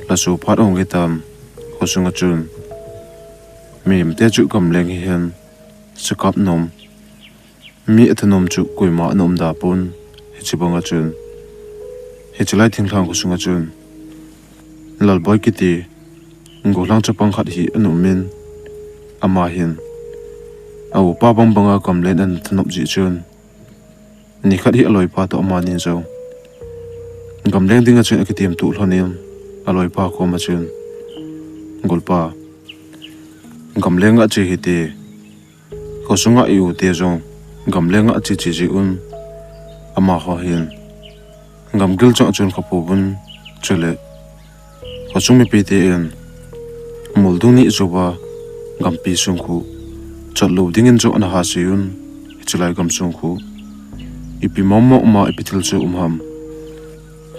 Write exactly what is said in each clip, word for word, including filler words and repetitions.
Laso phat ahung hitan, khosunga chun mihem te chu gamleng hihen sakap nom, mi athanom chu koima ana umda pon. Hiche banga chun, hiche lai thinglhang khosunga chun Lalboi kiti gollhang chapang khat hi ana umin, ama hin a upa bang banga gamlen ana thanop jeh chun, nikhat hi aloipa toh amani jong gamleng dinga chun akitem tuh lhonin, aloipa koma chun, "Golpa, gamleng a che hite, khosunga i u te jong gamleng a che che jeh un, amaho hin gamgil chang chun kha pouvin, chule khosung mipi ten moldung ni jouva gampi sung khu chot lou dingin jong ana ha sei un, hiche lai gamsung khu ipi mong mong ma ipi thil chu um ham.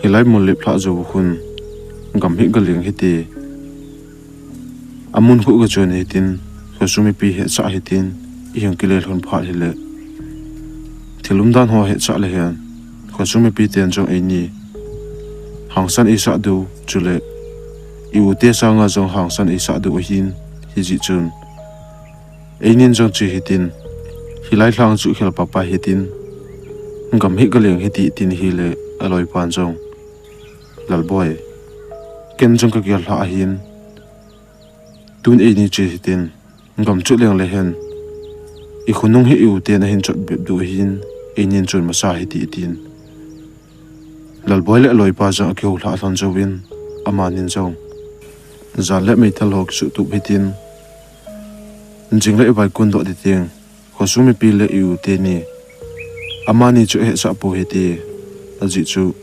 Hilai mol lep lhah jou khun gam hi galeng hite. Amun khu gachon hitin, khosung mipi hetsah hitin, ihung kile lhon phat hile, thil umdan ho hetsah le hen, khosung mipi ten jong eini hangsan eisah diu, chule i u te sanga jong hangsan eisah diu ahin, hijeh chun einin jong che hitin, hilai lhang chu khel papa hitin, gam hi galeng hite," tin ahile, aloipan jong, "Lalboi, ken jong kagel lhah ahin, tun eini che hitin, gam chu leng le hen, i khonung hi i u ten ahin chot bep diu ahin, einin chon masa hite," tin Lalboi le aloipa jong akihou lhah lhon jouvin, amanin jong jan le meithal ho kisuhtup hitin, jing le i vaikon doh ding teng, khosung mipi le i u teni amani chu ahetsah pou hite, ajeh chu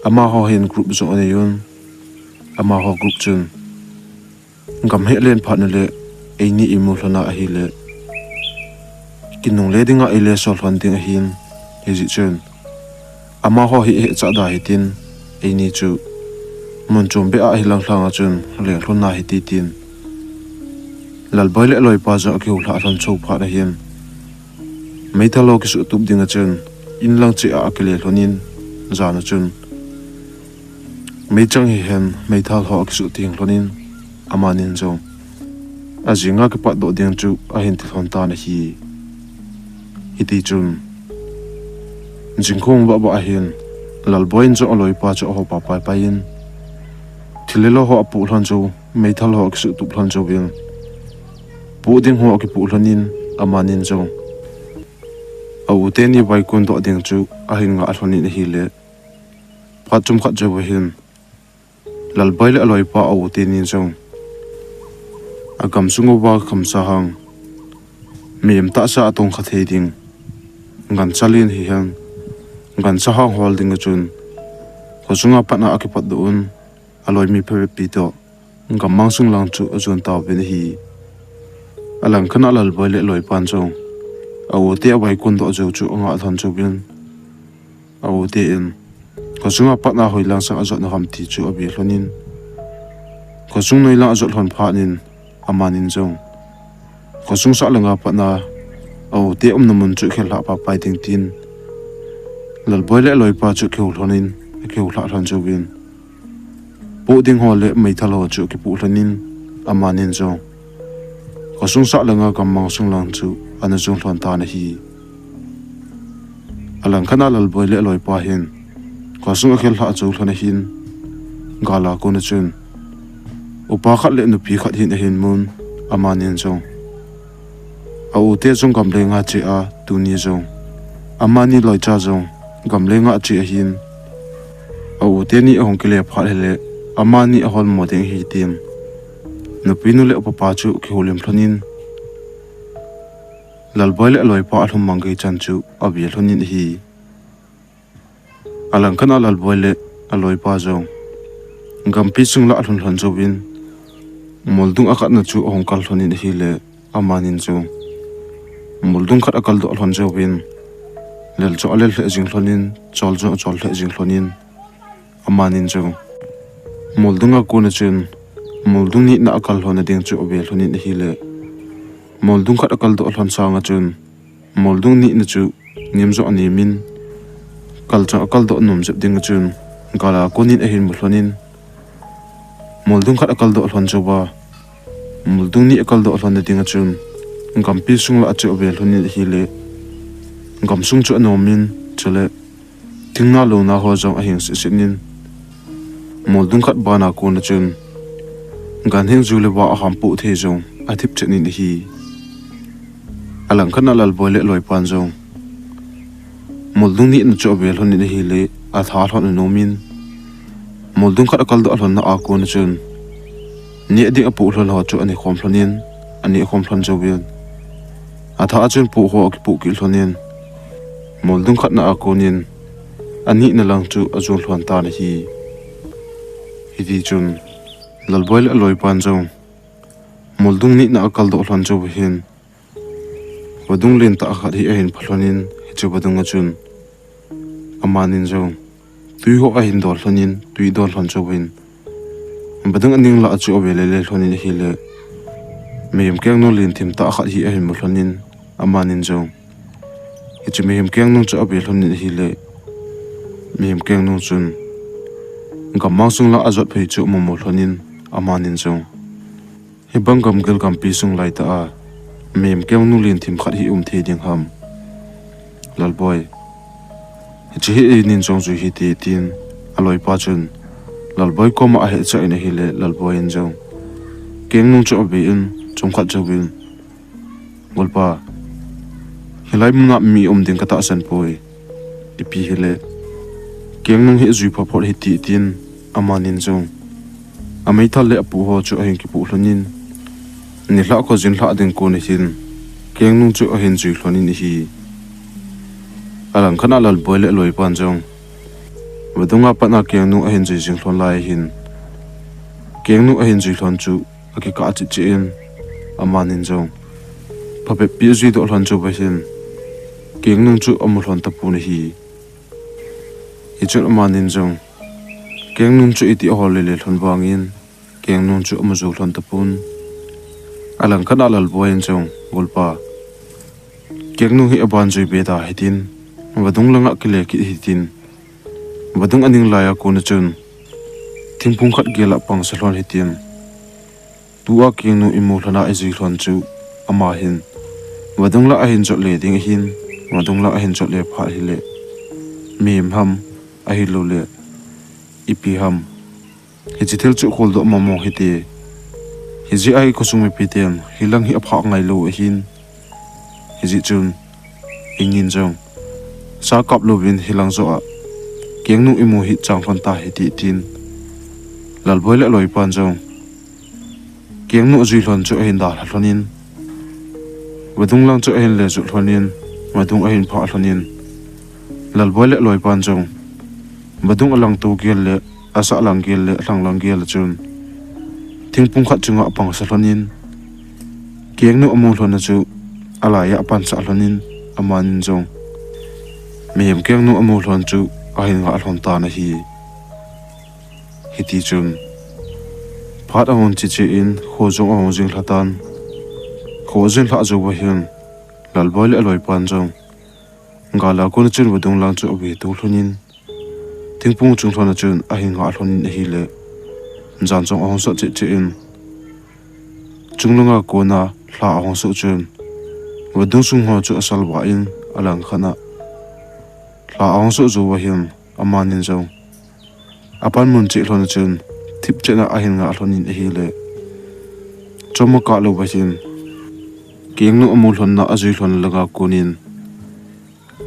amaho hin group jong anei un, amaho group chun gam hi alen phat nale eini imu lhona ahile, kinungle dinga eile sol lhon ding ahin, hijeh chun amaho hi ahetsah da hitin, eini chu mun chom beh a hilang lhanga chun leng lhon na hite, tin Lalboi le aloipa jong akihou lhah lhon chou phat ahin, meithal ho kisuhtup dinga chun inlang cheh a akile lhonin, jana chun meichang hihen meithal ho akisuh teng lhonin, amanin jong ajinga kipatdoh ding chu ahin ti lhon tan ahi. Hitichun jingkah vah vah ahin, Lalboi in jong aloipa chu ahoupa pai pai in, thil le lo ho apoh lhon jou, meithal ho akisuhtup lhon jouvin, poh ding ho akipoh lhonin, amanin jong a u teni vaikon doh ding chu ahin ngah lhonin ahile, phat chomkhat jouva hin Lalboi le aloipa a u teni jong agamsung uva khamsahang, mihem tahsa atongkha thei ding gancha len hihen, gancha hang hol dinga chun khosunga patna akipatdoh un, aloi mi phabep pi toh gammang sung lang chu ajon tauvin ahi. Alangkhat a Lalboi le aloipan jong a u te avaikon doh jou chu angah lhon jouvin, a u ten khosunga patna hoilang sang ajot u ham ti chu ave lhonin, khosung noilang ajot lhon phatnin, amanin jong khosung sahlanga patna a u te umna mun chu khel lhah papai ding tin, Lalboi le aloipa chu akihou lhonin, akihou lhah lhon jouvin, poh ding ho le meithal ho chu akipoh lhonin, amanin jong khosung sahlanga gammang sung lang chu ana jon lhon tan ahi. Alangkhat a Lalboi le aloipa hin khosung akhel lhah jou lhon ahin, gala kona chun upa khat le nupi khat hin ahin mun, amanin jong a u te jong gamlenga che a, tuni jong amani loicha jong gamlenga che ahin, a u teni ahung kile phat hile amani aholmo ding ahi tin, nupi nu le upa pa chu kihoulim lhonin, Lalboi le aloipa alhum mang gei chan chu ave lhonin ahi. Alangkhat a Lalboi le aloipa jong gampi sung lah alhun lhon jouvin, moldung akhatna chu ahung kal lhonin ahile, amanin jong moldung khat akaldoh lhon jouvin, lel jong alel lheh jing lhonin, chol jong achol lheh jing lhonin, amanin jong moldunga kona chun moldung nina akal lhonna ding chu ave lhonin ahile, moldung khat akaldoh lhon sanga chun moldung nina chu nem jong anemin, kal jong akaldoh nom jep dinga chun gala konin ahin mu lhonin, Moldung khat akaldoh lhon chauva, moldung ni akaldoh lhon nading a chun, gampi sung lah a chu ave lhonin ahile, gamsung chu anomin, chule thingna louna ho jong ahing sitsit in, moldung khat bana kona chun, ganhing ju le va aham poh thei jong athip chet in ahi. Alangkhat a Lalboi le aloipan jong, moldung nina chu ave lhonin ahile, atha lhon anomin, moldung khat akaldoh lhonna a kona chun, neh ding apoh lhon ho chu anekhom lhonin, anekhom lhon jouvin, atha a chun poh ho akipoh kit lhonin, moldung khatna a konin, anina lang chu ajon lhon tan ahi. Hiti chun, Lalboi le aloipan jong, moldung nina akaldoh lhon chauva hin, vadung lentah khat hi ahin pha lhonin, hiche vadung a chun, amanin jong, twi ho ahin don lhonin, twi don lhon chauva hin, vadung aning lah a chu ave lele lhonin ahile, mihem kengnung lenthim tah khat hi ahin mu lhonin, amanin jong, hiche mihem kengnung chu ave lhonin ahile, mihem kengnung chun, gammang sung lah a ajot phei chu amu mu lhonin, amanin jong, hibang gamgil gampi sung laitah a, mihem kengnung lenthim khat hi um thei ding ham, Lalboi, hiche hi einin jong jui hite, tin, aloipa chun, Lalboi koma ahetsah in ahile, Lalboi in jong, kengnung chu ave in, chomkhat jouvin, Golpa, hilai muna mi um ding katahsan poi, ipi hile, kengnung hi jui phot phot hite, tin, amanin jong, ameithal le apoh ho chu ahin kipoh lhonin, nilhah khojin lhah ding kon ahin, kengnung chu ahin jui lhonin ahi. Alangkhat a Lalboi le aloipan jong, vadung a pat a kengnung ahin jui jing lhon lai ahin, kengnung ahin jui lhon chu akikah chetchet in, amanin jong, phabep pi ajui doh lhon chauva hin, kengnung chu amu lhon tapon ahi. Hichun amanin jong, kengnung chu iti ahol lele lhon vangin, kengnung chu amu jou lhon tapon. Alangkhat a Lalboi in jong, Golpa, kengnung hi aban jui be da hitin, vadung langa kile kit hitin, vadung aning laiya kona chun, thingphung khat gel a pangsa lhon hitin, tua kengnung imu lhona ijui lhon chu, ama hin, vadung lah ahin jot le ding ahin, vadung lah ahin jot le phat hile, mihem ham, ahiloule, ipi ham, hiche thil chu kholdoh mong mong hite, hijeh a hi khosung mipiten hilang hi aphah ngailou ahin, hijeh chun, einin jong, sa kap louvin hilang joh a, kengnung imu hih chang lhon tahite, tin, Lalboi le aloipan jong, kengnung ajui lhon chu ahin dalha lhonin, vadung lang chu ahin le jot lhonin, vadung ahin phah lhonin, Lalboi le aloipan jong, vadung alangto gel le, asah lang gel le, alhang lang gel a chun, thingphung khat chunga apangsa lhonin, kengnung amu lhonna chu, alaiya apansah lhonin, amanin jong, mihem kengnung amu lhon chu, ahin ngah lhon tan ahi. Hitichun, phat ahung che che in, kho jong ahung jing lhatan, kho ajing lhah jouva hin, Lalboi le aloipan jong, gala kona chun vadung lang chu aveto lhonin, thingphung chung lhona chun ahin ngah lhonin ahile, jan jong ahung sot che che in, chunglanga kona lha ahung soh chun, vadung sung ho chu asalvah in, alangkhat a, lha ahung soh jouva hin, amanin jong, apanmun cheh lhona chun, thipchet a ahin ngah lhonin ahile, chom akah louva hin, kengnung amu lhonna ajui lhon langa konin,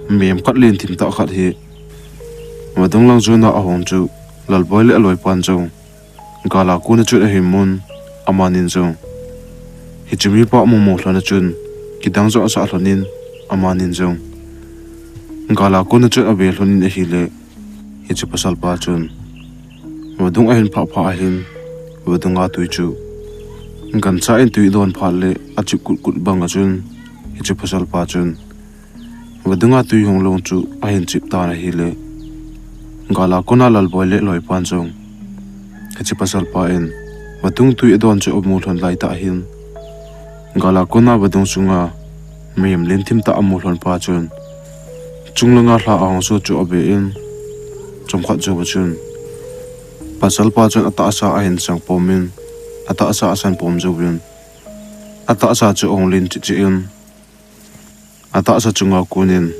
mihem khat lenthim tah khat hi, vadung lang jona ahung chu, Lalboi le aloipan jong, gala kona chun ahin mun, amanin jong, hiche mipa amu mu lhona chun, kidang jong asah lhonin, amanin jong, gala kona chun ave lhonin ahile, hiche pasalpa chun, vadung ahin phah phah ahin, vadunga twi chu, gancha in twi adon phat le achip kut kut banga chun, hiche pasalpa chun, vadunga twi hung lou chu ahin chip tan ahile, gala kona Lalboi le aloipan jong, hiche pasalpa in, vadung twi adon chu amu lhon laitah hin, gala kona vadung sunga, mihem lenthim tah amu lhon pa chun, chunglanga lha ahung soh chu ave in, chomkhat jouva chun, Pasalpa chun atahsa ahin sang pom in, atahsa asan pom jouvin, atahsa chu ahung len cheh cheh in, atahsa chunga konin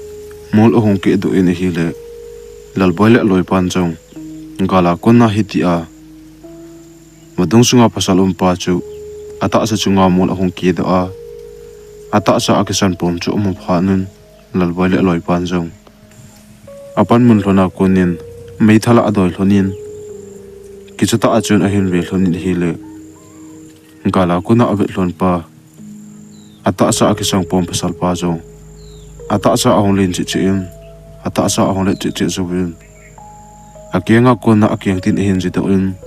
mol ahung kehdoh in ahile, Lalboi le aloipan jong gala kona hitia vadung sunga pasal umpa chu atahsa chunga mol ahung kehdoh a, atahsa akisan pom chu amu phat un, Lalboi le aloipan jong apan mun lhona konin meithal a adoi lhonin, kicha tah a chun ahin ve lhonin ahile, gala kona avet lhonpa, atahsa akisang pom pasalpa jong atahsa ahung len cheh cheh in, atahsa ahung let cheh cheh jouvin, akenga kona akeng tin ahin jedoh in,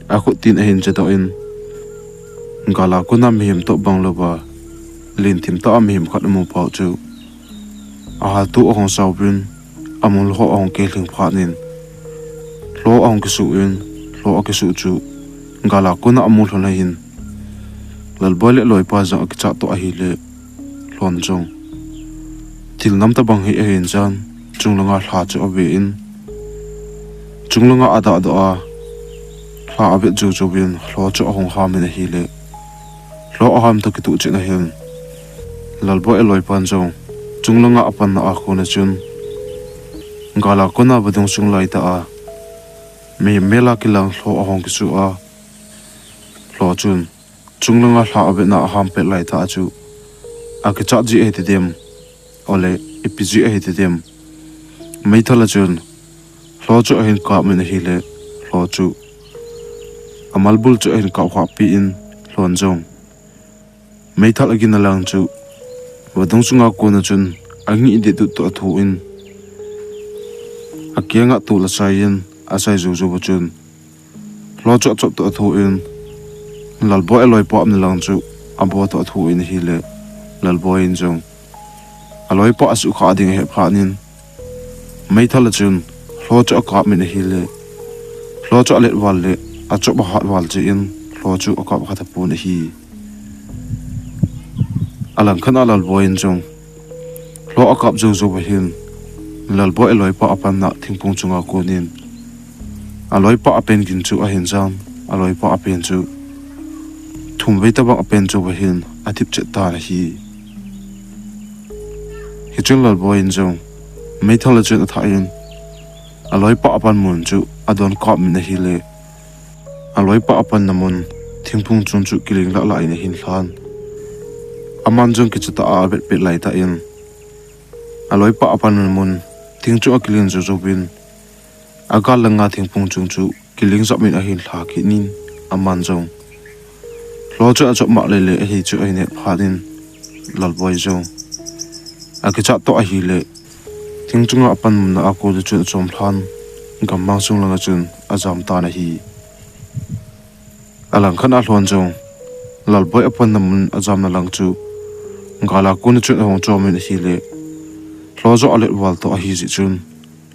akhut tin ahin jedoh in, gala kona mihem toh bang louva, len thim tah a mihem khat amu pau chu, ahaltou ahung sauvin, amul ho ahung kelhing phat in, lho ahung kisuh in, lho akisuh chu gala kona amu lhon ahin, Lalboi le aloipa jong akichat toh ahile, lhon jong thil nam tabang hi ahin jan, chunglanga lha chu ave in, chunglanga adahdoh a, lha avet jou jouvin lho chu ahung ham in ahile, lho aham toh kitoh chet ahin, Lalboi aloipan jong chunglanga apanna a kona chun, gala kona vadung sung laitah a mihem mel a kilang lho ahung kisuh a, lho chun chunglanga lha avetna aham pet laitah a chu, akichat jeh ahi ti dem, ole, ipi jeh ahi ti dem, meithal a chun lho chu ahin kap in ahile, lho chu amalbul chu ahin kap khahpi in, lhon jong meithal agin alang chu vadung sunga kona chun angih deh dut toh athoh in, akenga tol asai in, asai jou jouva chun lho chu achop toh athoh in, Lalboi aloipa umna lang chu abo toh athoh in ahile, Lalboi in jong aloipa asuhkhah ding ahet phat in, meithal a chun lho chu akap in ahile, lho chu alet val le achop ahat val jeh in lho chu akap kha tapon ahi. Alangkhat a Lalboi in jong lho akap jou jouva hin, Lalboi aloipa apanna thingphung chunga konin, aloipa apen gin chu ahin jan, aloipa apen chu thumvei tabang apen jouva hin athip chet tan ahi. Hichun Lalboi in jong meithal a chun athah in, aloipa apan mun chu adon kap in ahile, aloipa apanna mun thingphung chung chu kiling lah lah in ahin lhan. Aman jong kicha tah a avet pet laitah in, aloipa apanna mun thing chu akiling jou jouvin, agal langa thingphung chung chu kiling jap in ahin lha kit in, aman jong lho chu achop mah lele ahi chu ahin het phat in, Lalboi jong akichat toh ahile, thing chunga apan munna a kona chun achom lhan, gammang sung langa chun ajam tan ahi. Alangkhat a lhon jong Lalboi apanna mun ajamna lang chu gala kona chun ahung chom in ahile, lho joh alet val toh ahi jeh chun,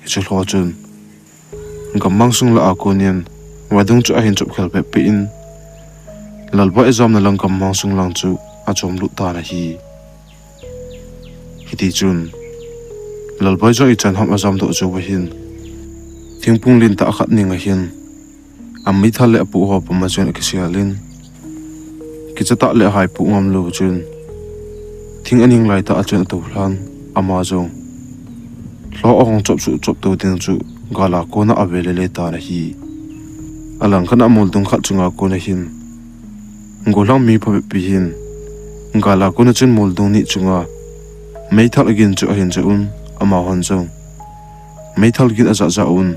hiche lho chun gammang sung lah a konin vadung chu ahin chop khel pehpeh in, Lalboi ajamna lang gammang sung lang chu achom lut tan ahi. Hitichun Lalboi jong ichan ham ajamdoh jouva hin, thingphung lentah khat ning ahin, ameithal le apoh ho puma chun akisel in, kicha tah le ahaipoh ngam lou chun, thing aning laitah a chun atoulhan, ama jong lho ahung chop suh chop tou ding chu gala kona ave lele tan ahi. Alangkhat a moldung khat chunga kona hin, golhang mi phabep pi hin, gala kona chun moldung ni chunga meithal agin chu ahin jah un, amahon jong meithal gin ajah jah un,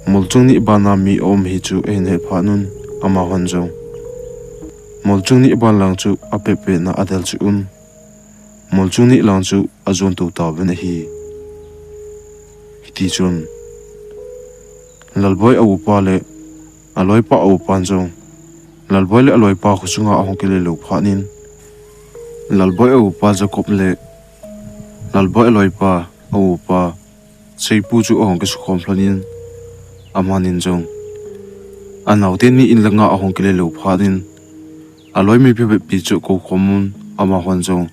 molchung ni bana mi aum hi chu ahin het phat un, amahon jong molchung ni ban lang chu apehpeh na adel cheh un, molchung ni lang chu ajon tou tauvin ahi. Hitichun Lalboi aupa le aloipa aupan jong Lalboi le aloipa khosunga ahung kile lou phat in, Lalboi aupa Jacob le Lalboi aloipa aupa Seipu chu ahung kisukhom lhon in, amanin jong anaote ni in langa ahung kile lou phat in, aloi mi phabep pi chu akoukhom un, amahon jong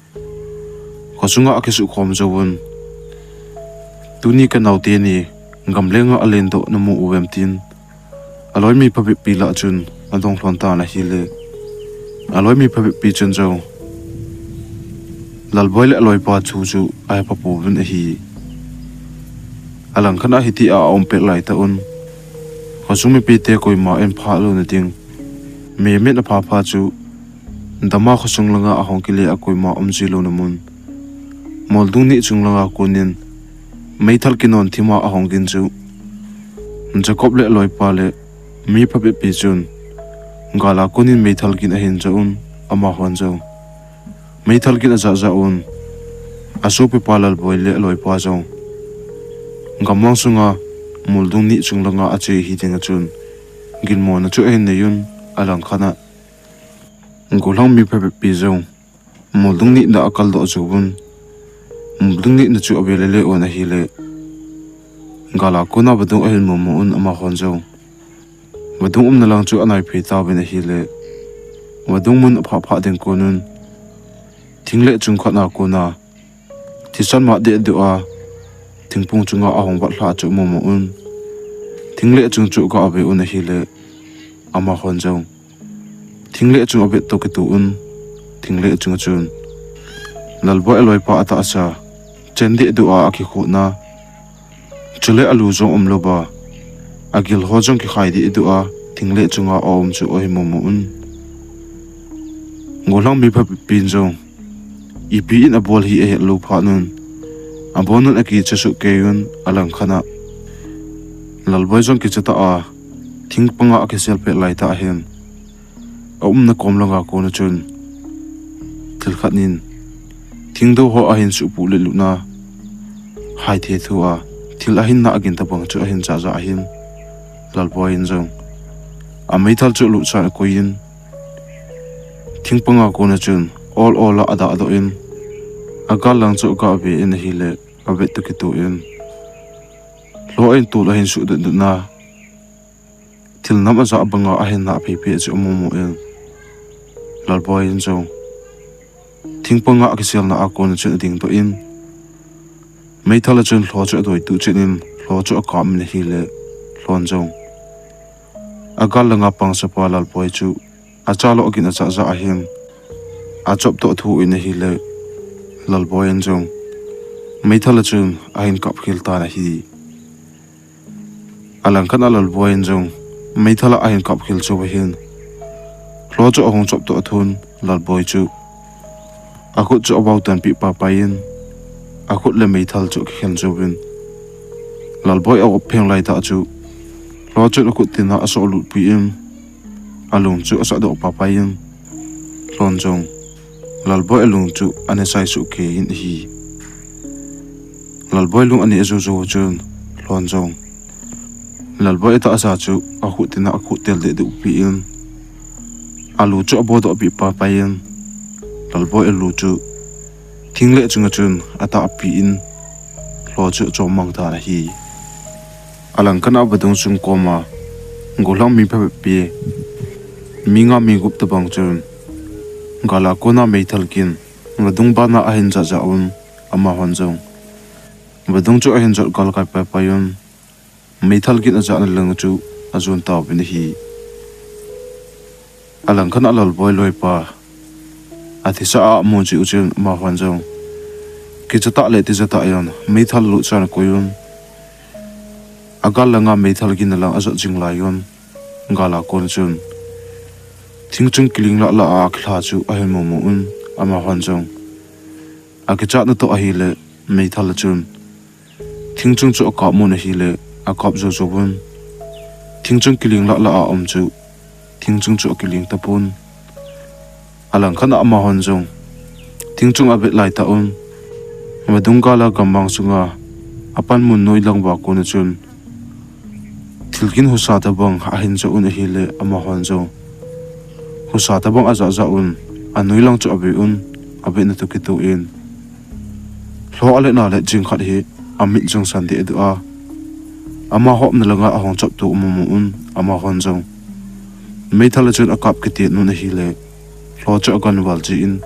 khosunga akisukhom jouvun, tuni kanaote ni gamlenga alendoh namu uvem tin, Aloi mi phabep pi lah chun adong lhon tan ahile, aloi mi phabep pi chun jong Lalboi le aloipa thu chu ahe pha pouvin ahi. Alang khat a hiti a aum pet lai tah un, khosung mipite koima in pha lou na ding, me met a pha pha chu Dama khosung langa ahung kile a koima um ji lou na mun, moldung ni chung langa konin meithal kinon thima ahung gin chu Jacob le aloipa le mi phabep pi chun gala konin meithal gin ahin ja un, amahon jong meithal gin aja ja un, asopipa Lalboi le aloipa jong gammang sunga moldung ni chung langa ache hi dinga chun ginmona chu ahin nei un, alang khat a gollhang mi phabep pi jong moldung nina akal doh chu un, moldung nina chu ave le le un ahile, gala kona vadung ahin mu mu un, amahon jong vadung umna lang chu anai phei tauvin ahile, vadung mun apha pha ding konun thing le chung khat na kona thisan ma deh deh a thingphung chunga ahung vat lha chu mu mu un, thing le chung chu aga ave un ahile, amahon jong thing le chung avet toh kitoh un, thing le chunga chun Lalboi aloipa atahsa chen deh deh a akikhutna, chule alu jong um louva agil ho jong kikhai deh deh a thing le chunga aum chu ahin mu mu un. Gollhang mi phabep pin jong ipi in abol hi ahet lou phat un, abon un akicha suh kei un, alang khat a Lalboi jong kicha tah a thing panga akisel pet lai tah hin aumna kom langa kona chun thil khat in thingdou ho ahin suhpuh le lutna, hai the thu a thil ahin na agin tabang chu ahin cha ja ahin, Lalboi in jong ameithal chu alut san akoiyin, thing panga kona chun ol ol a adah doh in, agal lang chu aga ve in ahile, avet toh kitoh in, lho in tul ahin suh dut dut na, thil nam aja banga ahin na phei phei chu amu mu in, Lalboi in jong thing panga akiselna a kona chun ading doh in, meithal a chun lho chu adoi tuh chet in lho chu akap in ahile, lhon jong agal langa pangsapa Lalboi chu acha lou agin acha ja ahin, achop toh thu in ahile, Lalboi in jong meithal a chun ahin kap khel tan ahi. Alang khat a Lalboi in jong meithal a ahin kap khel chu ahin, lho chu ahung chop toh thun, Lalboi chu akhut chu avau tanpeh papai in, akhut le meithal chu akikhen chu in, Lalboi a-op pheng lai tah chu lho chun akhut tina asoh lutpi in, alung chu asah doh papai in, lhon jong Lalboi alung chu ana sai suh kei in ahi. Lalboi lung ana jou jou chun, lhon jong Lalboi atahsa chu akhut tina akhut tel deh deh pi in, alu chu abo doh peh papai in, Lalboi alu chu thing le chunga chun atahpi in, lho chu achom mang tan ahi. Alang khat a vadung sung koma gollhang mi phabep pi mi nga mi gup tabang chun gala kona meithal gin vadung bana ahin ja ja un, amahon jong vadung chu ahin jot galkai pai pai un, meithal gin ajahna lang chu ajon tauvin ahi. Alang khat a Lalboi loipa athisa a amu cheh u chun, amahon jong kicha tah le tija tah in meithal lut san akoi un, agal langa meithal gin na lang ajot jing lai un, gala kona chun thing chung kiling lah lah a akilha chu ahin mu mu un, amahon jong akichatna toh ahile, meithal a chun thing chung chu akap mun ahile, akap jou jou un, thing chung kiling lah lah a um chu thing chung chu akiling tapon. Alang khat a amahon jong thing chung avet lai tah un, vadung gal a gammang sunga apan mun noi lang va kona chun thil gin husa tabang ahin ja un ahile, amahon jong husa tabang aja ja un, anoi lang chu ave un, avetna toh kitoh in, lho aletna let jing khat hi amit jong san deh deh a, amaho umna langa ahung chop toh mu mu un, amahon jong meithal a chun akap kiti un ahile, lho chu agan val jin,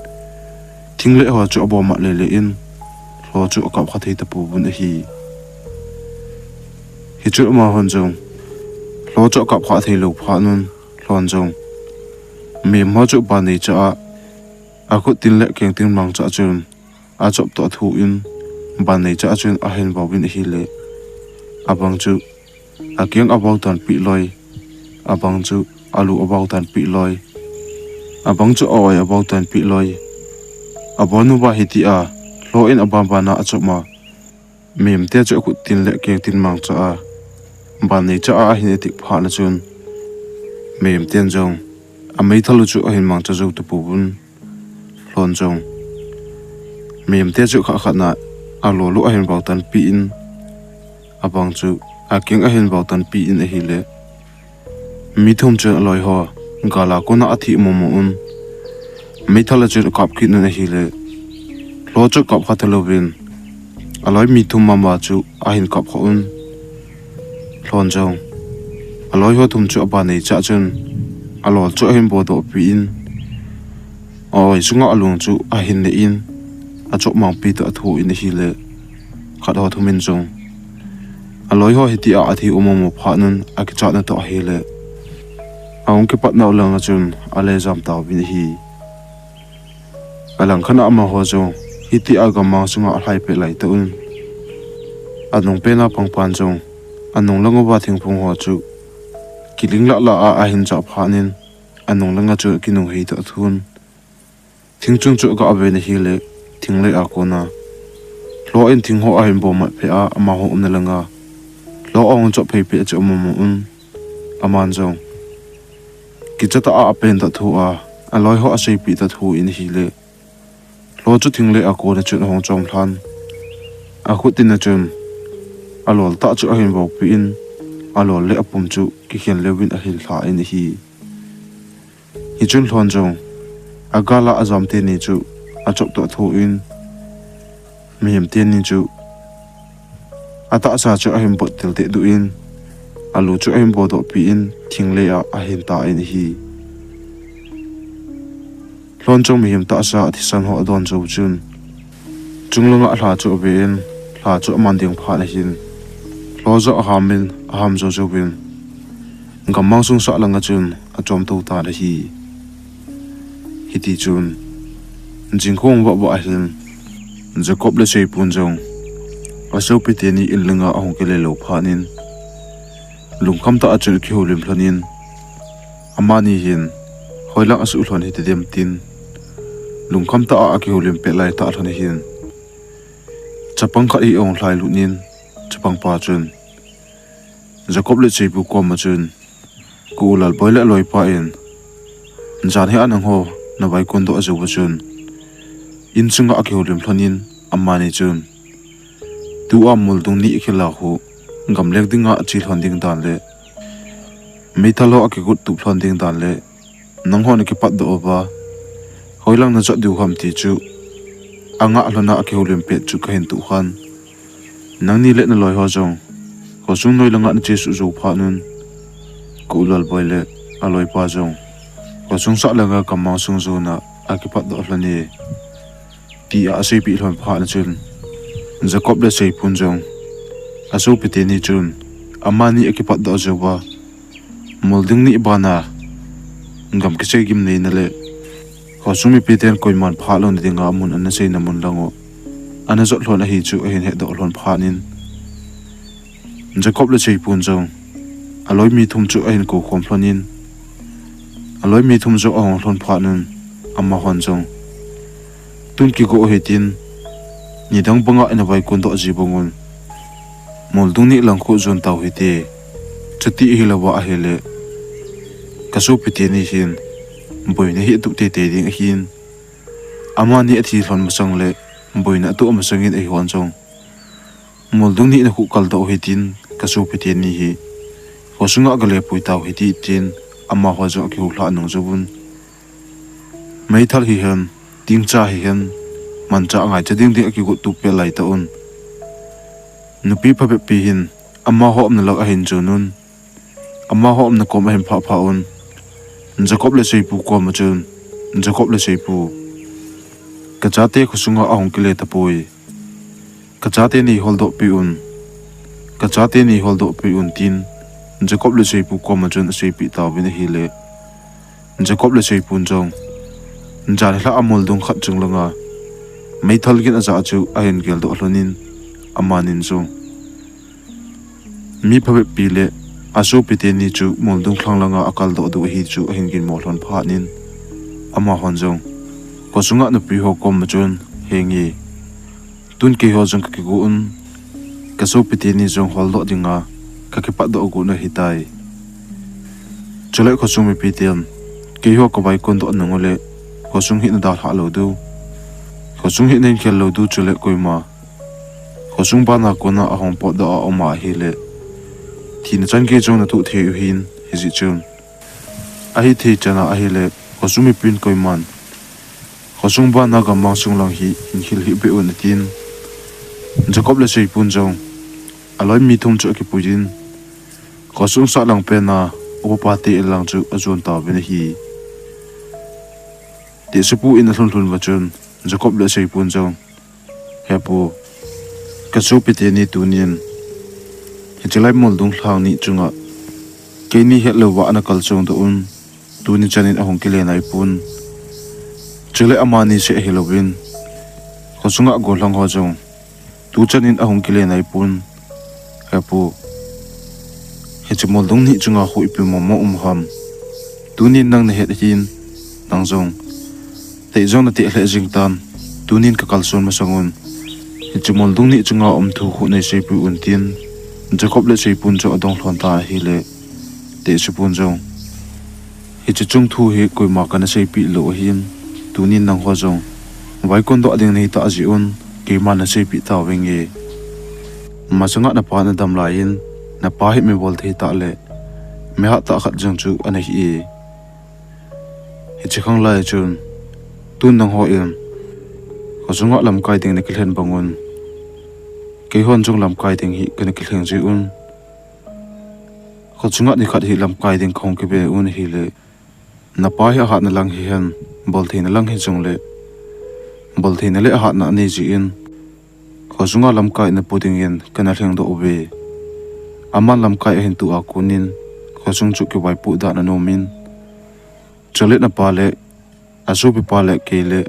thing le ho chu abo mah le le in, lho chu akap kha thei tapouvin ahi. Hichu amahon jong Lho chu akap kha thei lou phat un, Lhon jong mihem ho chu ban neicha a, akhut tin le keng tin mang cha chun achop toh athu in, ban neicha a chun ahin vau vin ahile, abang chu akeng avau tan pi loi, abang chu alu avau tan pi loi, abang chu aoi avau tan pi loi. Abon uva hitia Lho in aban ban a achop ma, mihem te chu akhut tin le keng tin mang cha a, ban neicha a ahin etik phat na chun, mihem ten jong ameithal u chu ahin mang cha jou tapou vin, Lhon jong mihem te chu khat khat na alol u ahin vau tan pi in, abang chu akeng ahin vau tan pi in ahile, mi thum chun aloi ho gal a kon a athi mong mong un, meithal a chun akap kit un ahile, Lho chu kap kha tha lou vin, aloi mi thum mama chu ahin kap kha un. Lhon jong aloi ho thum chu aban neicha chun alol chu ahin bodoh pi in, aoi sunga alung chu ahin le in, achop mang pi toh athu in ahile, khat ho thum in jong aloi ho hitia athi um um phat un akichat na toh ahile, ahung kipat nau lang a chun ale jam tau vin ahi. Alang khat a amaho jong hitia gammang sunga alhai pet lai tah un, anung pen a pang pan jong anung lang uva thingphung ho chu kiling lah lah a ahin jah phat in, anung lang a chu kinung hei toh athun. Thing chung chu aga ve in ahile, thinglei a kon a Lho in thing ho ahin bo mat phe a, amaho umna lang a Lho ahung chop phei pet chu um um un. Aman jong kicha tah a apen toh athu a, aloi ho asei pi toh athu in ahile, Lho chu thinglei a kon a chun ahung chom lhan. Akhut tin a chun alol tah chu ahin vau pi in, alol le apum chu kikhen leu vin ahin lha in ahi. Hichun Lhon jong agal a ajam teni chu achop toh athu in, mihem teni chu atahsa chu ahin bot til teh duh in, alu chu ahin bodoh pi in, thinglei a ahin ta in ahi. Lhon jong mihem tahsa a thisan ho adon jou chun, chunglanga lha chu ave in, lha chu aman ding phat na hin, Lho jong aham in, aham jou jou vin, gammang sungsah langa chun achom tou tan ahi. Hiti chun, jingkah vah vah ahin, Jacob le Seipun jong asopi teni in langa ahung kile lou phat in, lungkham tah a chun akihoulim lhon in, amani hin hoilang asuh lhon hite dem tin, lungkham tah a akihoulim pet lai tah lhon ahin, chapang khat hi ahung lhai lut in, chapang pa chun Jacob le Seipu koma chun, Ka u Lalboi le aloipa in, jan hi a nangho navai kon doh a jou va chun, in sunga akihoulim lhon in, amani chun, tua muldung ni akila hu, gamlek dinga ache lhon ding dan le meithal ho akigot tup lhon ding dan le, nangho nakipatdoh uva, hoilang najot diu ham ti chu, angah lhona akihoulim pet chu kahin tuh khan, nangni le naloi ho jong khosung noi langa nachesuh jou phat un, ka u Lalboi le aloipa jong khosung sah langa gammang sung jona akipatdoh lhon e, tia aseipeh lhon phat na chun, Jacob le Seipun jong asopi teni chun, amani akipatdoh jouva, muldung ni bana gam kichai gimneina le khosung mipiten koiman phah louna dinga mun ana seina mun lang u ana jot lhon ahi chu ahin hedoh lhon phat in, Jacob le Seipun jong aloi mi thum chu ahin koukhom lhon in, aloi mi thum jong ahung lhon phat un, amahon jong, tun kigo u hitin, nidang banga inavai kon doh ji bang un, muldung ni lang khu jon tau hite, chuti hilouva ahile, kasopi teni hin boina hi atuh teitei ding ahin, amani athi lhon masang le boina atuh masang in eihon jong muldung ni nakhu kaldoh u hitin, kasopi teni hi khosunga galepui tau hite tin, amaho jong akihoulhah nung jouvun, meithal hihen, tingcha hihen, manchah ngaicha ding ding akigot tup pet lai tah un, nupi phabep pi hin amaho umna lang ahin jon un, amaho umna kom ahin phah phah un, Jacob le Seipu koma chun, Jacob le Seipu, kachate khosunga ahung kile tapoi, kachate neiholdoh peh un, kachate neiholdoh peh un tin, Jacob le Seipu koma chun aseipeh tauvin ahile, Jacob le Seipun jong jan hilai a moldung khat chunglanga meithal gin ajah chu ahin geldoh lhonin, amanin jong mi phabep pi le asopi teni chu moldung lhang langa akaldoh diu ahi chu ahin ginmo lhon phatnin, amahon jong khosunga nupi ho koma chun, Henge, tun keiho jong kakigo un, kasopi teni jong holdoh dinga kakipatdoh got u ahitai. Chule khosung mipi ten keiho kavaikondoh nung ule, khosung hi nadalhah lou diu, khosung hi nahin khel lou diu, chule koima khosung bana kona ahung potdoh a um ahile, thina chan gei jong natoh thei u ahin, hijeh chun ahithei chana ahile, khosung mipin koiman khosung bana gammang sunglang hi hin khel hih beh un, atin, Jacob le Seipun jong aloi mi thum chu akipuiyin, khosung sahlang pena upapa te in lang chu ajon tauvin ahi. Tehsepu in alhun lhun uva chun Jacob le Seipun jong, He pu, kasopi teni tunin hiche lai moldung lhang ni chunga keini hetlouva ana kalsong doh un, tuni chanin ahung kile naipon. Chule amani seh ahilouvin, khosunga gollhang ho jong tu chanin ahung kile naipon. He pu, hiche moldung ni chunga khu ipi momo um ham? Tunin nang nahet ahin, nang jong tei jong nateh lheh jing tan, tunin kakalson masang un, hiche moldung ni chunga um thu khu neiseipeh un, tin Jacob le Seipun chu adong lhon tan ahile, Tehsepun jong, Hiche chung thu hi koima kana seipeh lou ahin, tunin nangho jong vaikon doh ding nahitah jeh un, keiman naseipeh tauvenge. Masanga napa nadam laiyin, napa hi mi bolthei tah le mi hattah khat jong chu ana hi e. Hiche khanglai chun, tun nanghon khosunga lamkai ding nakilhen bangun, keihon jong lamkai ding hi kana kilhen jeh un, khosunga nikhat hi lamkai ding kahung kive un ahile, napa hi ahatna lang hihen, boltheina lang hijongle, boltheina le ahatna anei jeh in, khosunga lamkai napo dingin kana lhengdoh uve. Aman lamkai ahin toh a konin, khosung chu kivaipoh dan anom in, chule napa le asopipa le kei le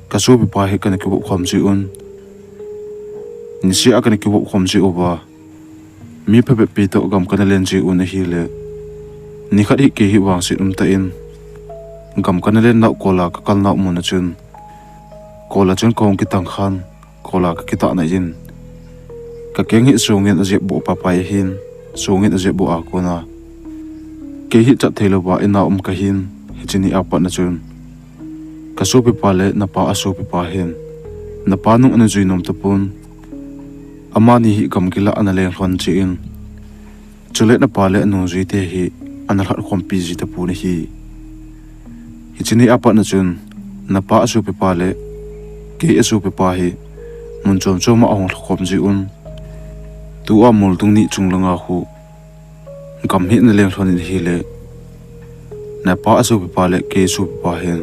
kasopipa hi kana kivop khom jeh un, niseh a kana kivop khom jeh uva, mi phabep pi toh gam kana len jeh un ahile, nikhat hi kei hi vangset umtah in gam kana len nau kol a kakal nau mun a chun, kol a chun kahung kitang khan, kol a kakitahna in, kakeng hi songin ajep boh papai ahin, songin ajep boh a kona, kei hi chat theilouva ina um kahin, hiche ni a patna chun, kasopipa le napa asopipa hin, napa nung ana jui nom tapon, amani hi gamgi lah a ana leng lhon jeh in, chule napa le anu juite hi ana lhatkhompi ji tapon ahi. Hiche ni a patna chun, napa asopipa le kei asopipa hi mun chom chom a ahung lhakhom jeh un, tua moldung ni chung langa khu gam hi ana leng lhon in ahile, napa asopipa le kei asopipa hin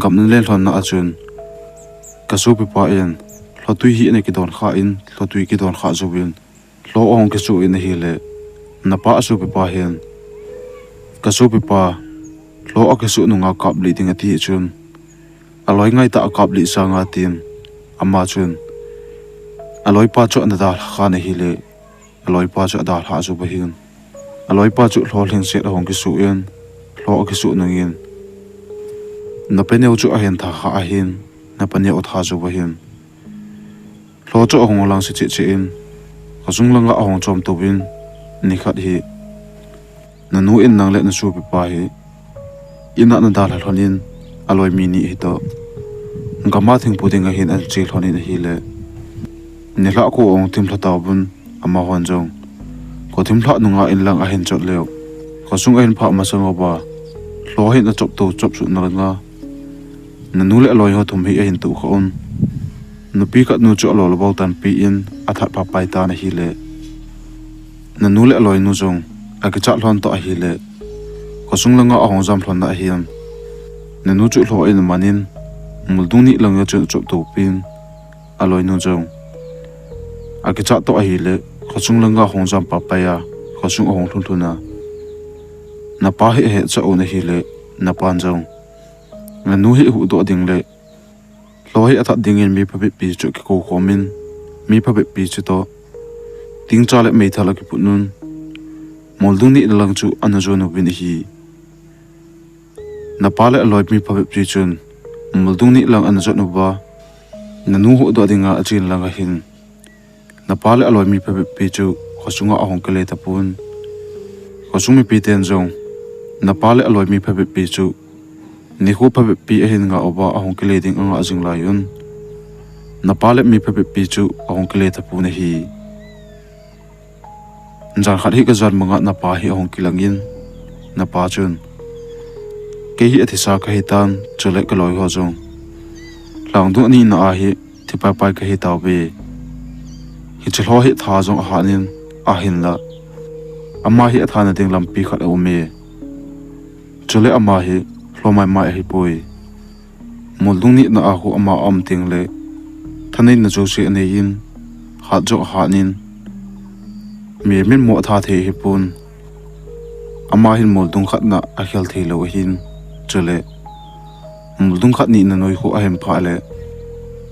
gam ana leng lhonna a chun, kasopipa in lhotwi hi ana kidon khan, lhotwi kidon kha jouvin, lho ahung kisoh in ahile, napa asopipa hin, kasopipa, lho akisoh nunga kaplih ding ati chun, aloi ngaitah a kaplih sanga tin, ama chun aloipa chu ana dalha khan ahile, aloipa chu adalhah jouva hin, aloipa chu lho lhingset ahung kisoh in, lho akisoh nungin, napa neo chu ahin tha kha ahin, napa neo atha jouva hin, lho chu ahung langse cheh cheh in, khosung langa ahung chom touvin, nikhat hi, nanu in nang le nasopipa hi in a nadalha lhon in, aloi mi ni hitoh gam a thingpui dinga hin ana che lhon in ahile, nilhah kho ahung thim lha tauvin, amahon jong, kho thim lhah nunga in lang ahin chot leu, khosung ahin phah masang uva, lho hin achop to chop suh nalanga, nanu le aloi ho thum hi ahin tohkha un. Nupi khat nu chu alol abol tanpi in athat papai tan ahile, nanu le aloinu jong akichat lhon toh ahile, khosung langa ahung jam lhon na ahin, nanu chu lho in aman in, moldung ni langa chun achop topin, aloinu jong akichat toh ahile, khosung langa ahung jam papai a, khosung ahung lhun lhun a. Napa hi ahet cha un ahile, napan jong, nanu hi huhdoh ding le lho hi athat dingin mi phabeppi chu akikou khomin, mi phabeppi chutoh tingcha le meithal akiput un, moldung nihna lang chu ana jon uvin ahi. Napa le aloi mi phabeppi chun moldung nihna lang ana jon uva, nanu huhdoh dinga achen lang ahin, napa le aloi mi phabeppi chu khosunga ahung kile tapon. Khosung mipiten jong napa le aloi mi phabeppi chu nikho phabeppi ahin ngah uva ahung kile ding angah jing lai un, napa le mi phabeppi chu ahung kile tapon ahi. Jan khat hi kajan manga napa hi ahung kilangin, napa chun, kei hi athisa kahitan, chule kaloi ho jong lhangdung anina a hi thi paipai kahi tauve. Hiche lho hi tha jong ahanin, ahinla ama hi athana ding lampi khat aume. Chule ama hi lho maimai ahipoi. Moldung nihna a khu ama aum tengle thaneina jouse aneiyin, hat jong ahanin, mimin mo atha thei ahipon. Ama hin moldung khatna akhel theilou ahin, chule moldung khat nihna noi khu ahin phah le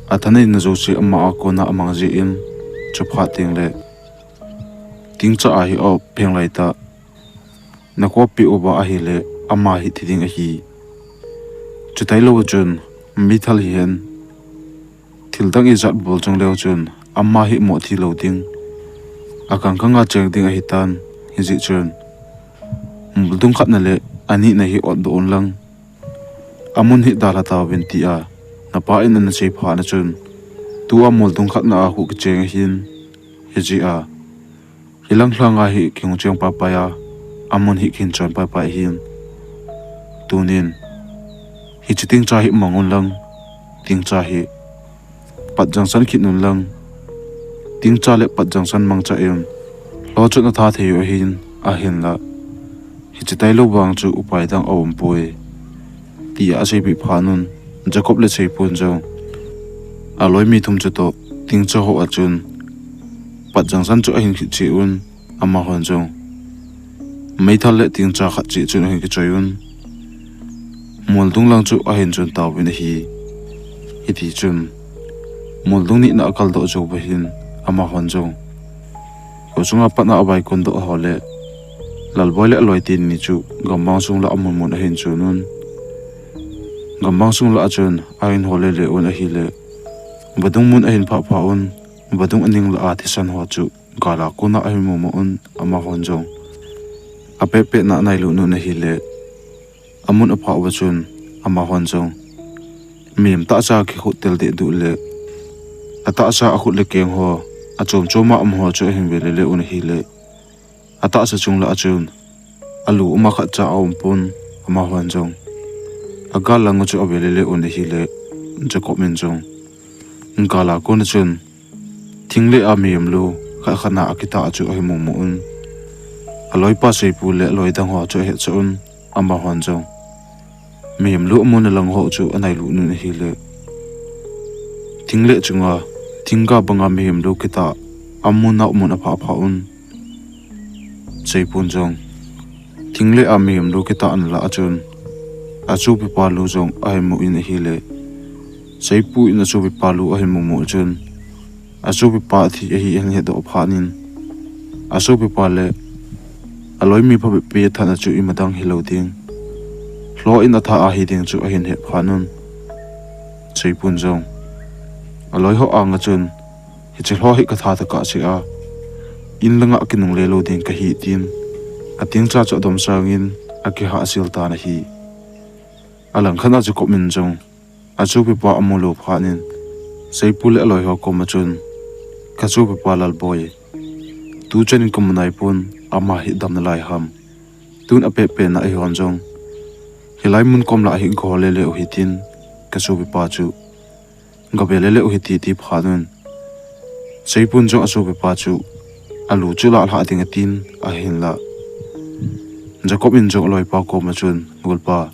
athaneina jouse ama a kona amang jeh in, chuphat tengle tingcha a hi aop pheng laitah, nakhopi uva ahile ama hi thi ding ahi. Chutailou chun meithal hihen, thildang ijat bol jongleu chun ama hi mo thilou ding, akangkanga cheng ding ahitan, hijeh chun moldung khatna le anihna hi otdoh unlang, amun hi dalha tauvin, tia napa in ana sei phat na chun, tua moldung khatna a khu kicheng ahin, hijeh a hilang lhanga hi kihung cheng paipai a, amun hi kihin chon paipai ahin. Tunin hiche tingcha hi mang unlang, tingcha hi patjangsan kit unlang, tingcha le patjangsan mangcha in lho chun atha thei u ahin, ahinla hiche tailou vang chu upai dang aumpoi, tia aseipeh phat un, Jacob le Seipun jong aloi mi thum chutoh tingcha ho a chun patjangsan chu ahin khit cheh un, amahon jong meithal le tingcha khat cheh chun ahin kichoi un, moldung lang chu ahin jon tauvin ahi. Hitichun moldung nihna akaldoh jouva hin, amahon jong khosunga patna avaikondoh ho le Lalboi le aloite ni chu gammang sung lah a amun mun ahin chon un. Gammang sung lah a chun ahin hol lele un ahile, vadung mun ahin phah phah un, vadung aning lah a thisan ho chu gal a kona ahin mumu un, amahon jong apehpeh na anailut un ahile, amun aphah uva chun amahon jong mihem tahsa kikhut tel deh duh le atahsa akhut le keng ho, achom choma um ho chu ahin ve lele un ahile, atahsa chung lah a chun alu uma khatcha aumpon, amahon jong agal lang u chu ave lele un ahile, Jacob in jong gal a kona chun thing le a mihem lu khat khat na akitah chu ahin mumu un, aloipa Seipu le aloi dang ho chu ahetcha un, amahon jong mihem lu amuna lang ho chu anailut un ahile, thing le chunga thingga banga mihem lu kitah amunau mun aphah phah un. Seipun jong thing le a mihem lu kitahna lah a chun asopipa lu jong ahin mu in ahile, Seipu in asopipa lu ahin mumu chun, asopipa athi ahi ahin hedoh phat in, asopipa le aloi mi phabeppi athatna chu imadang hilou ding, lho in atha ahi ding chu ahin het phat un, Seipun jong aloi ho anga chun, hiche lho hi katha tokah cheh a, in langa kinungle lou ding kahi, tin atingcha chu adomsangin akihahsel tan ahi. Alangkhat a Jacob in jong asopipa amu lou phat in, Seipu le aloi ho koma chun, kasopipa Lalboi, tuchan in kamu naipon, ama hi dam nalai ham? Tun apehpeh na eihon jong hilai mun kom lah hi gahol lele u hitin, kasopipa chu gave lele u hite, ti phat un, Seipun jong asopipa chu alu chu lah lhah ding atin, ahinla Jacob in jong aloipa koma chun, golpa,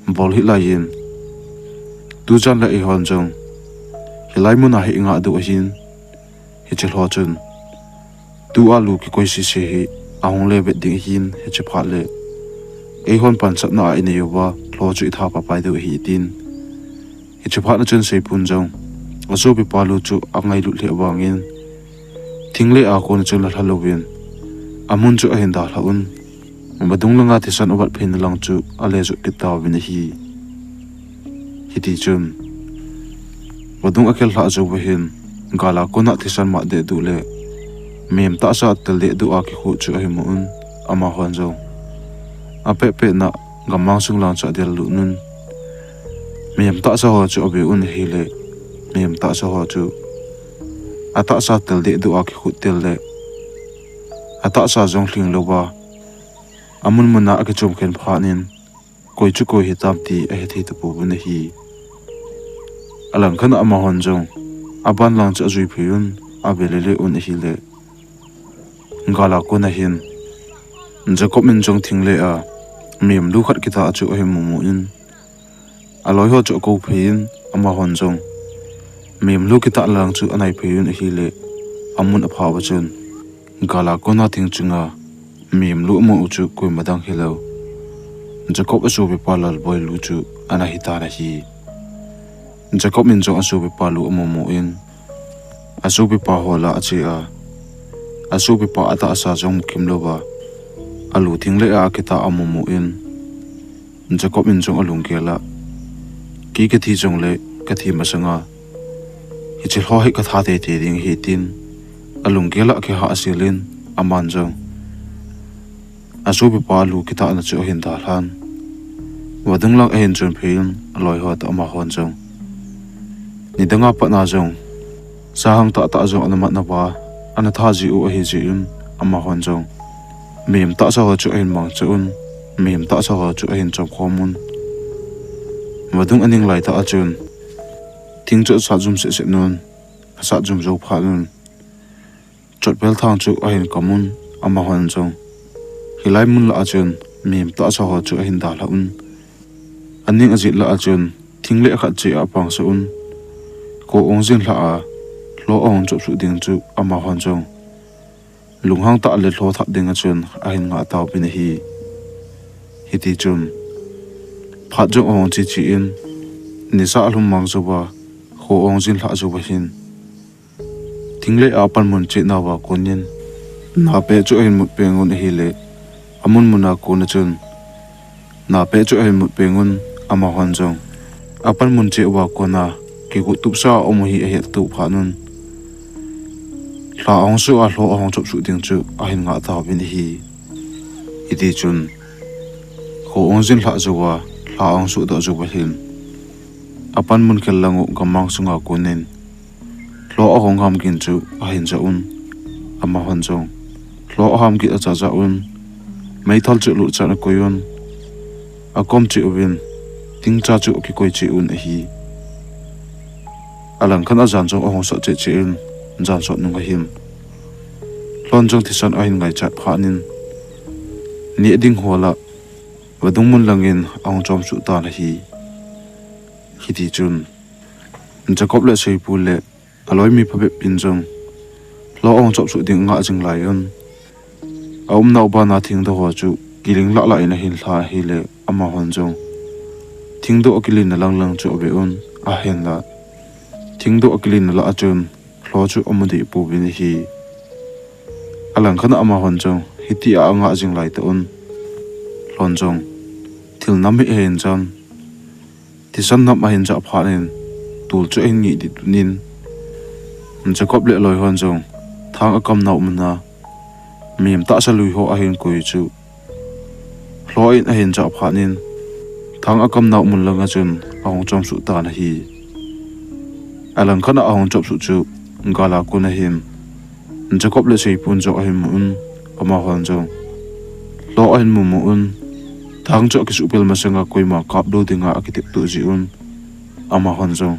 bol hih lai in, tuchan le eihon jong hilai muna hi ingah diu ahin, hiche lho chun tua lu kikoi sese hi ahung le vet ding ahin, hiche phat le eihon pansatna a inei uva lho chu itha papai diu ahi tin. Hiche phat na chun seipun jong asopipa lu chu angailut lheh vangin, thingleh a kona chun alha louvin, amun chu ahin dalha un. Vadung langa thisan avat pheina lang chu ale jot kit tauvin ahi. Hiti chun vadung akhel lhah jou uva hin, gal a kona thisan mat dehduh le mihem tahsa tel dehduh a kikhuh chu ahin mu un, amahon jong apehpehna gammang sung lang chu adel lut un. Mihem tahsa ho chu ave un ahile, mihem tahsa ho chu atahsa tel dehduh a kikhuh tel le atahsa jong lhing louva, amun muna akichom khen phat in, koi chu koi hitam ti ahethei tapouvin ahi. Alangkhat a amahon jong aban lang chu ajui phei un, ave lele un ahile, gal a kona hin Jacob in jong thingleh a mihem lu khat kitah chu ahin mumu in, aloi ho chu akou phei in, amahon jong mihem lu kitah lang chu anai phei un ahile, amun apha uva chun gal a kona thing chunga mihem lu amu u chu koima dang hilou, Jacob asopipa Lalboi lu chu ana hitan ahi. Jacob in jong asopipa lu amumu in, asopipa ho lah a ache a, asopipa atahsa jong mukim louva, alu thingleh a akitah amumu in, Jacob in jong alunggel a, kei kathi jongle kathi masanga hiche lho hi katha teitei ding ahi tin, alunggel a akihahsel in, aman jong asopipa alu kitahna chu ahin dalhan. Vadung lang ahin chun phei in, aloi ho toh amahon jong nidanga patna jong sahang tahtah jong ana mat nauva, ana tha jiu ahijeh in, amahon jong mihem tahsa ho chu ahin mangcha un, mihem tahsa ho chu ahin chomkhom un. Vadung aning laitah a chun thing chu asatjum sehseh un, asatjum jou phat un, chotpel thang chu ahin kam un, amahon jong hilai mun lah a chun mihem tahsa ho chu ahin dalha un. Aning ajet lah a chun thingleh khat cheh a apangsah un, kho ahung jin lhah a, lho ahung chopsuh ding chu amahon jong lunghang tah le lho that dinga chun ahin ngah tauvin ahi. Hiti chun phat jong ahung che che in, nisa alhum mang jouva, kho ahung jin lhah jouva hin, thingleh a panmun cheh nauva konin napeh chu ahin mut peng un ahile, amun muna kona chun napeh chu ahin mut peng un, amahon jong apanmun cheh uva kona kigot tupsa a um u hi ahettoh phat un, lha ahung soh a lho ahung chopsuh ding chu ahin ngah tauvin ahi. Hiti chun kho ahung jin lhah jouva, lha ahung sohdoh jouva hin, apanmun khel lang u gammang sunga konin lho ahung ham gin chu ahin jah un, amahon jong lho aham gin aja jah un, meithal chu lut chan akoi un, akom cheh uvin, tingcha chu akikoi cheh un ahi. Alangkhat a jan jong ahung sot cheh cheh in, jan sot nung ahin, lhon jong thisan ahin ngaichat phat in, neh ding hol a vadung mun langin ahung chomsuh tan ahi. Hiti chun Jacob le aseipu le aloi mi phabep in jong lho ahung chopsuh ding angah jing lai un, aumnau bana thingdoh ho chu kiling lah lah in ahin lha ahile, amahon jong thingdoh akilinna lang lang chu ave un, ahinla thingdoh akilinna lah a chun lho chu amu deh pouvin ahi. Alangkhat a amahon jong hitia angah jing laitah un, lhon jong thil nam hi ahin jan, thisan nam ahin jah phat in, tul chu ahin ngih deh tun in, Jacob le aloi hon jong thang akamnau muna mihem tahsa lui ho ahin koi chu lho in ahin jah phat in, thang akamnau mun langa chun ahung chomsuh tan ahi. Alangkhat a ahung chopsuh chu gal a kona hin Jacob le aseipun jong ahin mu un, amahon jong lho ahin mumu un, thang chu akisuhpel masanga koima kapdoh dinga akiteptoh jeh un, amahon jong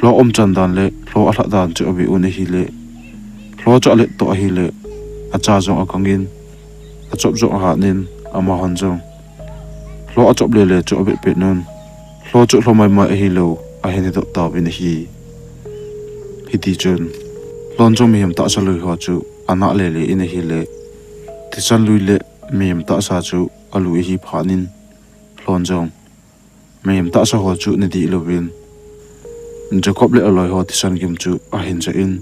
lho umchan dan le lho alhah dan chu ave un ahile, lho chu alet toh ahile, acha jong akang in, achop jong ahat in, amahon jong lho achop lele chu avetpet un, lho chu lho maimai ahilou ahin hedoh tauvin ahi. Hiti chun lhon jong mihem tahsa lui ho chu anah lele in ahile, Thisan lui le mihem tahsa chu alui ahi phat in, Lhon jong mihem tahsa ho chu nadih louvin, Jacob le aloi ho thisan gim chu ahin jah in,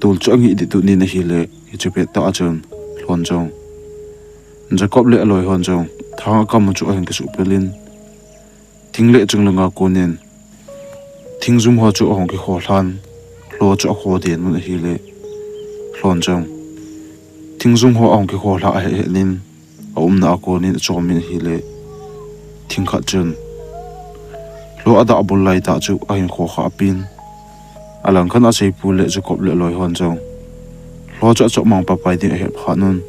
tol chu angih ding tuni ahile, hiche pettah a chun Lhon jong Jacob le aloi hon jong thang a kam chu ahin kisuh pel in, thing le chunglang a konin thingjum ho chu ahung kikho lhan, lho chu akho den un ahile, Lhon jong thingjum ho ahung kikho lha ahe het in, aumna a konin achom in ahile, thing khat chun lho adah bul lai tah chu ahin kho khah pin. Alang khat a Seipu le Jacob le aloi hon jong lho chu achop mang pai pai ding ahet phat un,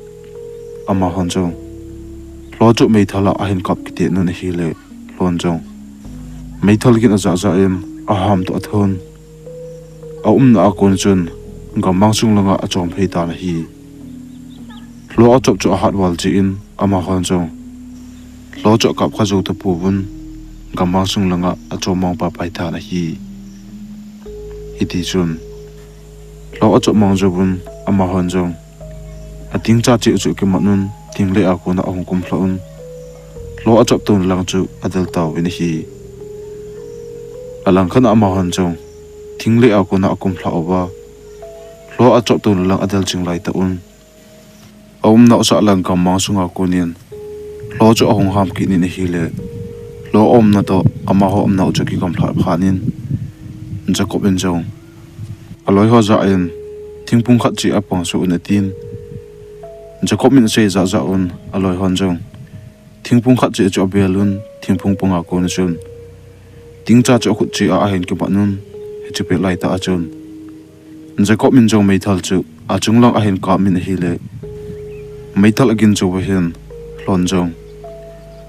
amahon jong lho chu meithal a ahin kap kit un ahile, Lhon jong meithal gin ajah jah in aham toh athon. Aumna a kon chun gammang sung langa achom phei tan ahi. Lho achop chu ahat val jeh in, amahon jong lho chu akap kha jou tapouvin, gammang sung langa achom mang pai pai tan ahi. Hiti chun lho achop mang jouvin, amahon jong atingcha cheh u chu akimat un, thing le a kona ahung kumlha un, lho achop tona lang chu adel tauvin ahi. Alang khat a amahon jong thing le a kona akumlha uva, lho achop tona lang adel jing lai tah un, aumna u sahlang gammang sunga konin lho chu ahung ham kit in ahile, lho aumna toh amaho umna u chu akigamlha phat in, Jacob in jong aloi ho jah in, thingphung khat cheh a pang suh un atin. Jacob in asei jah jah un, aloi hon jong thingphung khat cheh chu abel un, thingphung panga kona chun tingcha chu akhut cheh a ahin kimat un, hiche pet lai tah a chun Jacob in jong meithal chu achung lang ahin kap in ahile, meithal agin cheh uva hin Lhon jong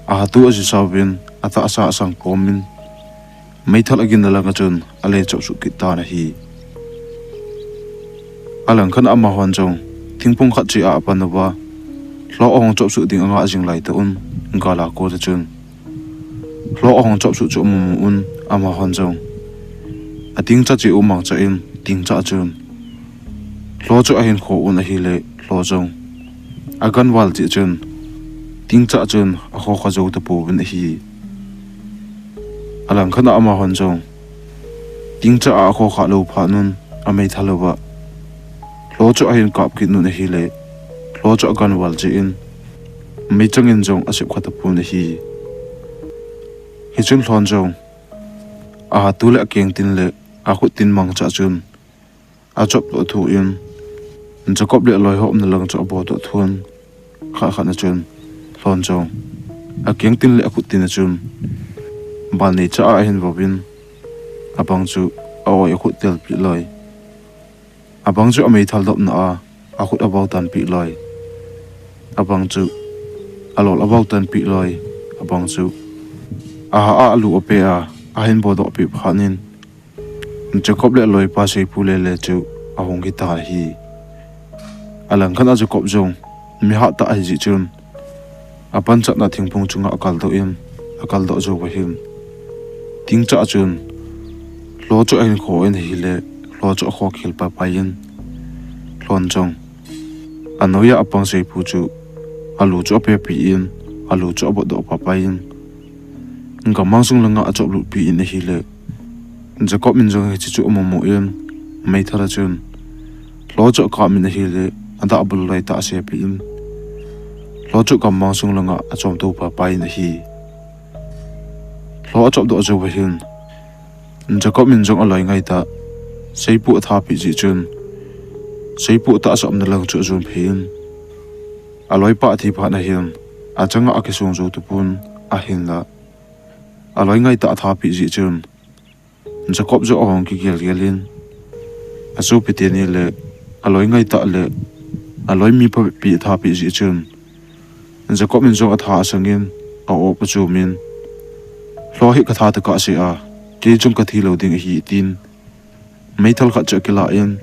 ahatu ajisa uvin, atahsa asang pom in, meithal aginna langa chun ale chop suh kit tan ahi. Alang khat a amahon jong thingphung khat cheh a apan uva, lho ahung chop suh ding angah jing lai tah un, gal a kona chun lho ahung chop suh chu amu mu un, amahon jong atingcha cheh u mangcha in, tingcha chun lho chu ahin kho un ahile, lho jong agan val jeh chun tingcha chun akho kha jou tapouvin ahi. Alang khat a amahon jong tingcha a akho khah lou phat un, ameithal uva lho chu ahin kap kit un ahile, lho chu agan val jeh in, meichang in jong asep kha tapon ahi. Hichun Lhon jong ahatu le akeng tin le akhut tin mangcha chun achop toh athon, Jacob le aloi ho umna lang chu abo toh athon. Khat khat na chun Lhon jong akeng tin le akhut tin a chun bal neicha a ahin vouvin, abang chu a-oi akhut tel peh loi, abang chu ameithal dopna a akhut avou tan peh loi, abang chu alol avou tan peh loi, abang chu aha a alu ape a ahin bodoh peh phat in, Jacob le aloipa Seipu lele chu ahung hita ahi. Alang khat a Jacob jong mi hatah ahi jeh chun, apanchatna thingphung chunga akaldoh in, akaldoh jou uva hin, tingcha chun lho chu ahin kho in ahile, lho chu akho khel pai pai in, Lhon jong anoiya apang Seipu chu alu chu apepi in, alu chu abotdoh pai pai in, gammang sung langa achop lut peh in ahile, Jacob in jong hiche chu amu mu in, meithal a chun lho chu akap in ahile, adah bul loi tah asepi in, lho chu gammang sung langa achom to pai pai in ahi. Lho achop doh jou uva hin, Jacob in jong aloi ngaitah Seipu atha peh jeh chun, Seipu atahsa umna lang chu ajon phei in, aloipa athi phat na hin, achanga akisong jou tapon, ahinla aloi ngaitah atha peh jeh chun, Jacob jong ahung kigel gel in, asopi teni le aloi ngaitah le aloi mi phapi atha peh jeh chun, Jacob in jong atha asang in, a-op achom in, lho hi katha tokah sea, kei jong kathi lou ding ahi, tin meithal khat chu akilah in,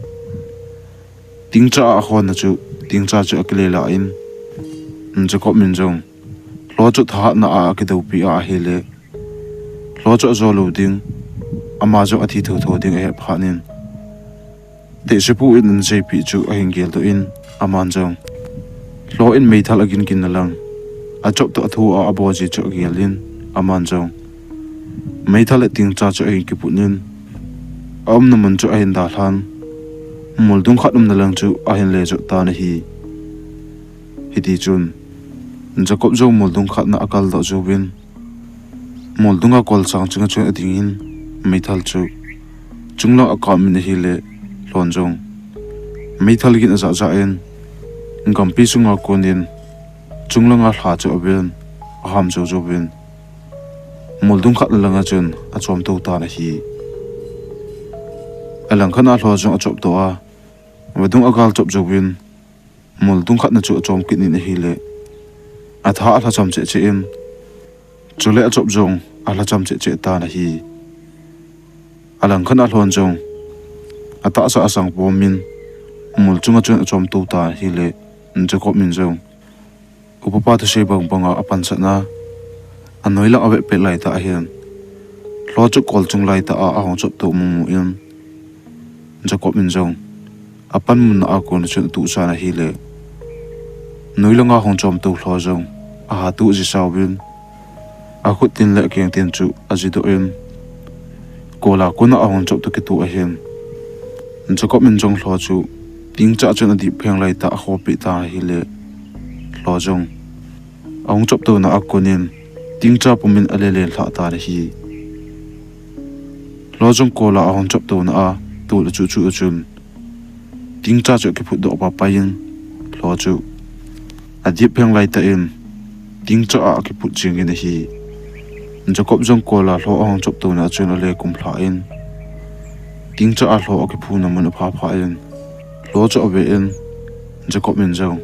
tingcha a akhonna chu tingcha chu akile lah in, Jacob in jong lho chu thahatna a akidoupi a ahile, lho chu ajo lou ding, ama jong athi thotho ding ahet phat in, tehsepu in aseipeh chu ahin geldoh in, aman jong Lho in meithal agin ginna lang, achop toh athu a abol ji chu agel in, aman jong meithal le tingcha chu ahin kiput in, aumna mun chu ahin dalhan, muldung khat umna lang chu ahin le jot tan ahi. Hiti chun Jacob jong muldung khat na akal doh jouvin, muldunga kolsang chunga chun adingin, meithal chu chunglang akap in ahile, Lhon jong meithal gin ajah jah in, gampi sunga konin chunglanga lha chu aven, aham jou jouvin, muldung khat na langa chun achom to tan ahi. Alang khat a Lho jong achop toh a, vadung agal chop jouvin, muldung khat na chu achom kit in ahile, atha alha cham cheh cheh in, chule achop jong alha cham cheh cheh tan ahi. Alang khat a Lhon jong atahsa asang pom in, mul chunga chun achom to tan ahile, Jacob in jong upapa thusei bang banga apansatna anoi lang avet pet laitah ahin, Lho chu kol chung laitah a ahung chop to mumu in, Jacob in jong apan munna a kon chun atuh san ahile, noi langa hung chom to Lho jong ahatuh ji sauvin, akhut tin le akeng tin chu ajidoh in, kola kona ahung chop to kitoh ahin, Jacob in jong Lho chu tingcha chun adip pheng laitah a khopi tan ahile, Lho jong ahung chop tona a konin tingcha pumin ale len lhah tan ahi. Lho jong kola ahung chop tona a tol achuh chuh a chun, tingcha chu akiphut doh paipai in, Lho chu adip pheng laitah in tingcha a akiput jeng in ahi. Jacob jong kola Lho ahung chop tona a chun ale kum lha in, tingcha a Lho akiphuna mun apha pha in, Lho chu ave in, Jacob in jong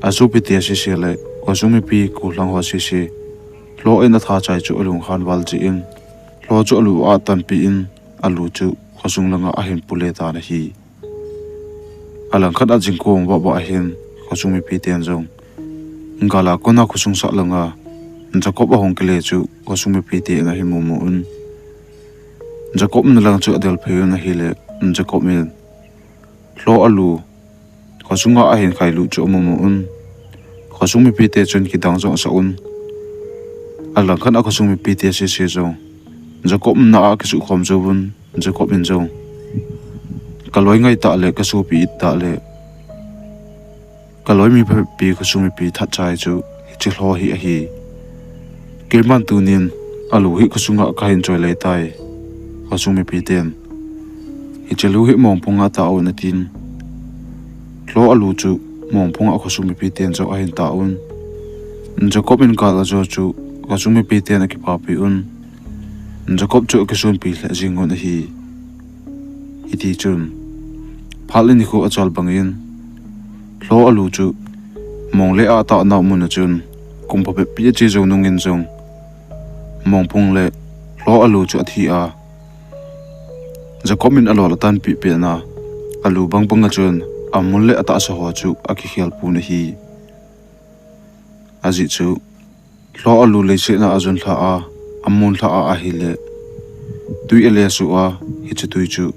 asopite sese le khosung mipi gollhang ho sese, Lho in atha chai chu alunghan val jeh in, Lho chu alu atanpi in, alu chu khosung langa ahin pule tan ahi. Alang khat a jingkah vah vah ahin, khosung mipi ten jong gala kona khosung sah langa Jacob ahung kile chu khosung mipi ten ahin mumu un, Jacob umna lang chu adel phei un ahile, Jacob in Lho alu khosunga ahin khailut chu amumu un, khosung mipite chun kidang jong asah un. Alang khat a khosung mipite sese jong Jacob umna a akisukhom jouvun, Jacob in jong, kaloi ngai tah le kasopi it tah le kaloi mi phapi khosung mipi that chai chu hiche Lho hi ahi. Keiman tunin alu hi khosunga kahin choi le tai, khosung mipi ten hiche lu hi mongphunga tah un atin, Lho alu chu mongphunga khosung mipi ten jong ahin tah un. Jacob in gal ajo chu khosung mipi ten akipapi un, Jacob chu akisonpi lheh jeng un ahi. Hiti chun phat le nikho achal bangin Lho alu chu mong le a atah nau mun a chun kum phabep pi ache jou nungin jong mongphung le Lho alu chu athi a, Jacob in alol atanpi pet na alu bang banga chun amul le atahsa ho chu akikhel pon ahi. Ajeh chu Lho alu leiset a ajun lhah a, amun lhah a ahile, tui alesuh a, hiche tui chu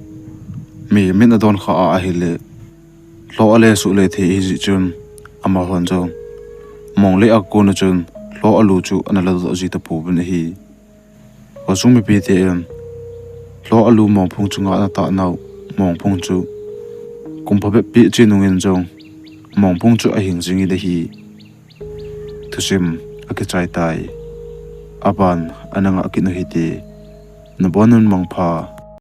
mihem in adon khah a ahile, Lho alesuh le thei ahi jeh chun, amahon jong mong le a kona chun Lho alu chu ana ladoh ji tapouvin ahi. Khosung mipite in Lho alu mongphung chunga ana tah nau mongphung chu kum phabep pi ache nungin jong mongphung chu ahing jingin ahi. Thusim akichai tai. Aban ana ngah kit u hite. Nabonun mangpha.